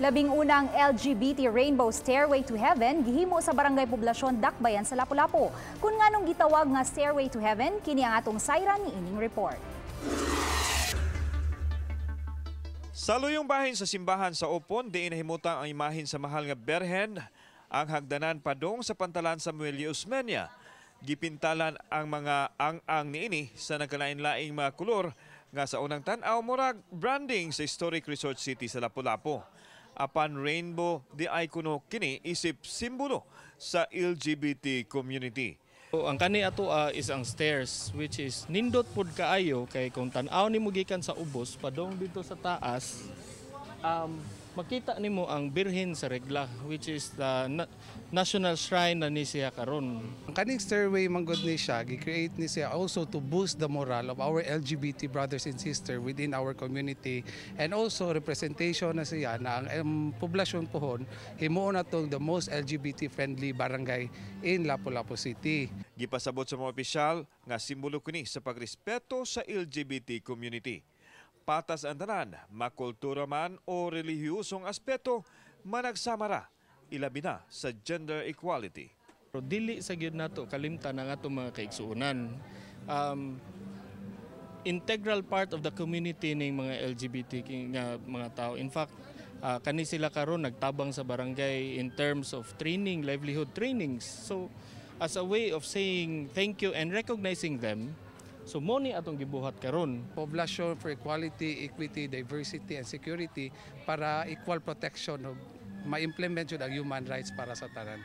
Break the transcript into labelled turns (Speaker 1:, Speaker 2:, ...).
Speaker 1: Labing unang LGBT Rainbow Stairway to Heaven gihimo sa Barangay Poblasyon, Dakbayan sa Lapu-Lapu. Kung nganong gitawag nga Stairway to Heaven, kini ang atong sayran niining report.
Speaker 2: Sa luyong bahin sa simbahan sa Opon, diin nahimutang ang imahin sa Mahal nga Berhen, ang hagdanan padong sa Pantalan Samuel Y. Osmeña. Gipintalan ang mga ang-ang niini sa nagkalain-laing mga kolor nga sa unang tan-aw murag branding sa historic resort city sa Lapu-Lapu. Apan rainbow diay kuno kini isip simbolo sa LGBT community.
Speaker 3: So, ang kani ato is ang stairs, which is nindot pud kaayo kay kung tan-aw nimo gikan sa ubos padong dito sa taas, makita nimo ang Birhen sa Regla, which is the national shrine na ni siya karon.
Speaker 4: Ang kaning stairway manggod ni siya, gi-create ni siya also to boost the morale of our LGBT brothers and sisters within our community and also representation na siya na ang poblasyon pohon himuon natong the most LGBT friendly barangay in Lapu-Lapu City.
Speaker 2: Gipasabot sa mga opisyal nga simbolo kini sa pagrespeto sa LGBT community. Patas ang tanan, makultura man o relihiyosong aspeto, managsama ra, ilabi na sa gender equality.
Speaker 3: Pero dili sa gyud nato kalimtan ang atong mga kaigsuonan. Integral part of the community ning mga LGBT nga mga tao. In fact, kani sila karon nagtabang sa barangay in terms of training, livelihood trainings. So, as a way of saying thank you and recognizing them, so mo ni atong gibuhat karon.
Speaker 4: Poblasyon for equality, equity, diversity and security para equal protection of ma-implement jud ang human rights para sa tanan.